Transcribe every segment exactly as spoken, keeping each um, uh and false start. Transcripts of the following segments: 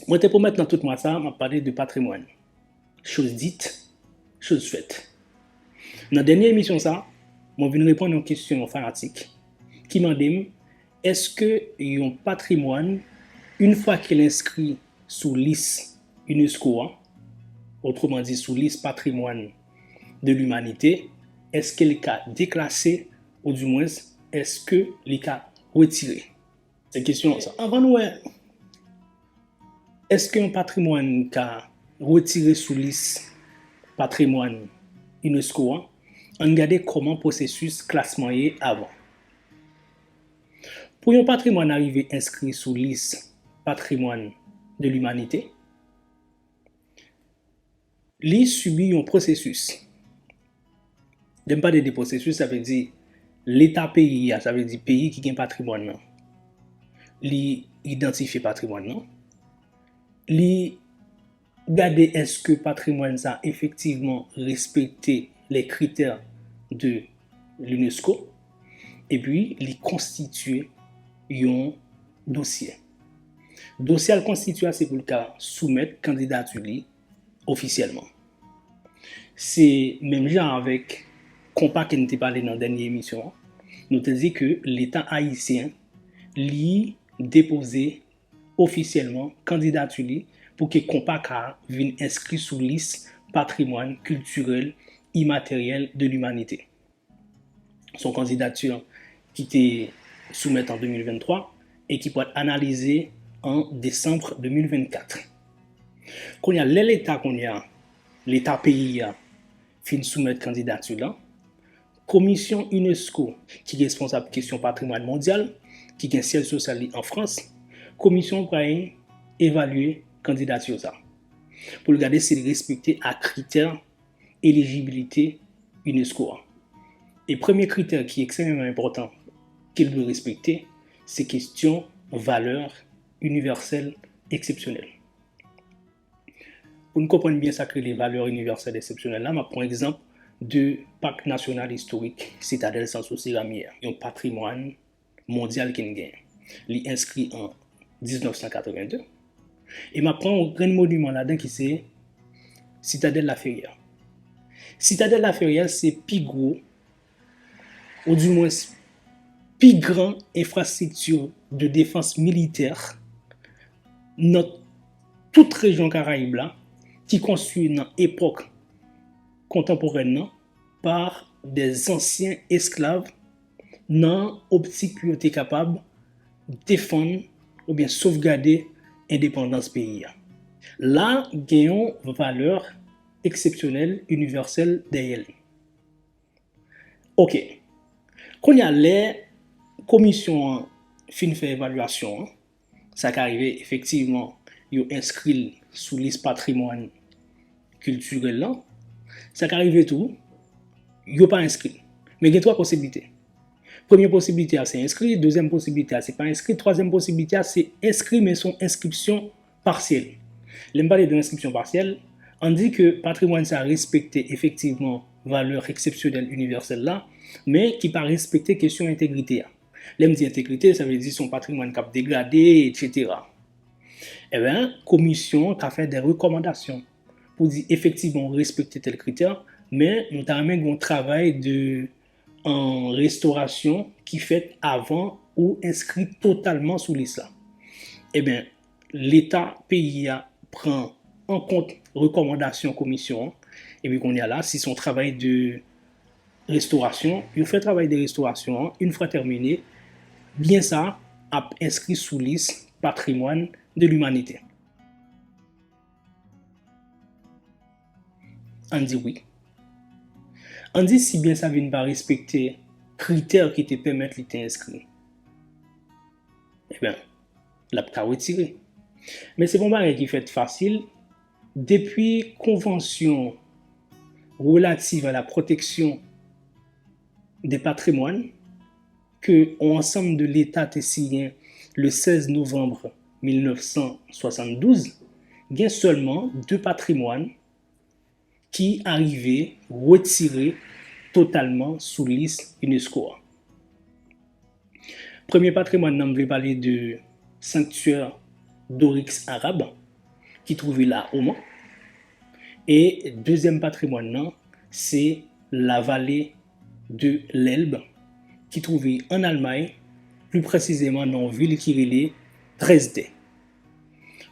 Mwen te pwomèt nan tout mwa sa a, m ap pale de patrimwàn. Chose dite, chose faite. Nan dènye emisyon sa a, mwen vin reponn yon kesyon yon fanatik ki mande m, èske yon patrimwàn, yon fwa ke l enskri sou lis unesco a, otreman di sou lis patrimwàn de limanite, èske li ka deklase, oudimwens, èske li ka retire? Se kesyon an sa. Anvan nou wè, èske yon patrimwàn ka retire sou lis patrimwàn unesco an? Ann gade kòman pwosesis klasman ye avan. Pou yon patrimwàn arive enskri sou lis patrimwàn de limanite, li sibi yon pwosesis. Lè m pale de pwosesis, sa vle di Leta peyi a, sa vle di peyi ki gen patrimwàn nan. Li idantifye patrimwàn nan. Li gade èske patrimwàn sa efektivman respekte les critères de l'unesco. Epi li konstitye yon dosye. Dosye a l konstitye a se pou l ka soumèt kandidati li ofisyèlman. Se menm jan avèk konpa ke n te pale nan dènye emisyon an. Nou te di ke Leta ayisyen, li depoze ofisyèlman kandidati li pou ke konpa ka vin enskri sou lis patrimwàn kiltirèl imateryèl de limanite. Se yon kandidati ki te soumèt an de mil venntwa e ki pral analize an desanm de mil vennkat. Kounye a, lè Leta kounye a, Leta peyi a, fin soumèt kandidati l lan, komisyon unesco ki responsab kesyon patrimwàn mondyal, ki gen syèj sosyal li an Frans, komisyon an pral evalye kandidati sa pou l gade si l respekte a kritè elijibilite unesco a. E premye kritè ki ekstrèmeman enpòtan ke l dwe respekte, se kesyon valè inivèsèl eksepsyonèl. Pou n konprann byen sa k rele valè inivèsèl eksepsyonèl la, m ap pran egzanp de Parc National Historique Citadelle Sans Souci Ramier, yon patrimwàn mondyal ke n genyen. Li enskri an diznèf san katreven de. E m ap pran yon grenn moniman ladan ki se Citadelle La Ferrière. Citadelle La Ferrière se pi gwo, oudimwens pi gran enfrastrikti de defans militè nan tout rejyon Karayib la, ki konstwi nan epòk kontanporèn nan pa de zansyen esklav nan optik pou yo te kapab defann oubyen sovgade endepandans peyi a. La gen yon valè eksepsyonèl, inivèsèl dèyè l. Oke. Kounye a, lè komisyon an fin fè evalyasyon an, sa ka rive efektivman yo enskri l sou lis patrimwàn kiltirèl lan. Sa ka rive tou, yo pa enskri l. Men gen twa posiblite. Premye posiblite a se enskri, dezyèm posiblite a se pa enskri, twazyèm posiblite a se enskri men se yon enskripsyon pasyèl. Lè m pale de enskripsyon pasyèl, ann di ke patrimwàn sa a respekte efektivman valè eksepsyonèl inivèsèl la, men ki pa respekte kesyon entegrite a. Lè m di entegrite, sa vle di se yon patrimwàn k ap degrade, etsetera. Ebyen, komisyon an ka fè de rekòmandasyon pou di efektivman ou respekte tèl kritè, men nou ta renmen gen yon travay de, an, restorasyon ki fèt avan ou enskri totalman sou lis la. Ebyen, Leta peyi a pran an kont rekòmandasyon komisyon an, epi kounye a la, si se yon travay de restorasyon, yo fè travay de restorasyon an, yon fwa tèmine, byen sa ap enskri sou lis patrimwàn de limanite. Ann di wi. Ann di si byen sa vin pa respekte kritè ki te pèmèt li te enskri. Ebyen, l ap ka retire. Men se pa yon bagay ki fèt fasil. Depi konvansyon relativ a la pwoteksyon de patrimwàn ke yon ansanm de leta te siyen le sèz novanm mil nèf san swasanndouz, gen sèlman de patrimwàn ki arive retire totalman sou lis unesco a. Premye patrimwàn nan, m vle pale de sanktyè Dorix Arab. ki twouve la o Mans. E dezyèm patrimwàn nan, se la vallée de l'Elbe, ki twouve ann Almay, pli presizeman nan yon vil ki rele Dresde.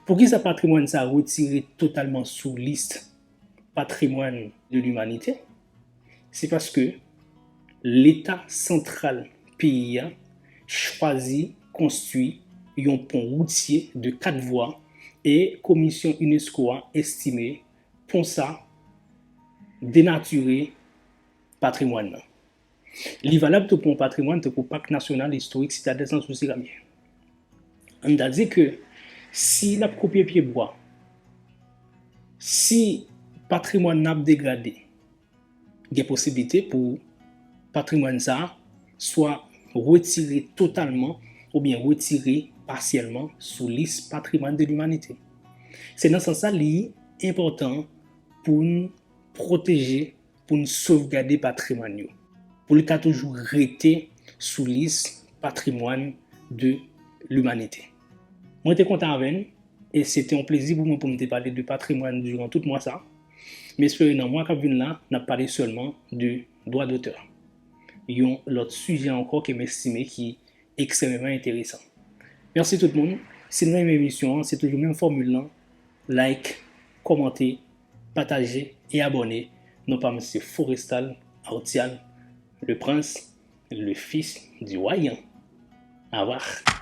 Poukisa patrimwàn sa a retire totalman sou lis patrimwàn de limanite? Se paske Leta santral peyi a chwazi konstwi yon pon woutye de kat vwa e komisyon unesco a estime pon sa denatire patrimwàn nan. Li valab tou pou yon patrimwàn tankou Pak Nasyonal Istorik Sitadèl Sans Souci Ramier. Ann ta di ke si n ap koupe pye bwa, si patrimwàn nan ap degrade, gen posiblite pou patrimwàn sa a swa retire totalman oubyen retire pasyèlman sou lis patrimwàn de limanite. Se nan sans sa li enpòtan pou n pwoteje, pou n sovgade patrimwàn yo, pou li ka toujou rete sou lis patrimwàn de limanite. Mwen te kontan avè n, e se te yon plezi pou mwen pou m te pale de patrimwàn diran tout mwa sa. M espere nan mwa k ap vin la, n ap pale sèlman de dwa dotè. Yon lòt sijè ankò ke m estime ki ekstrèmeman enteresan. Mèsi tout moun. Si n renmen emisyon an, se toujou menm fòmil lan. Like, kòmante, pataje e abòne. Non pa m se Forestal Artial, le prince, le fils du roi Yan. Au revoir.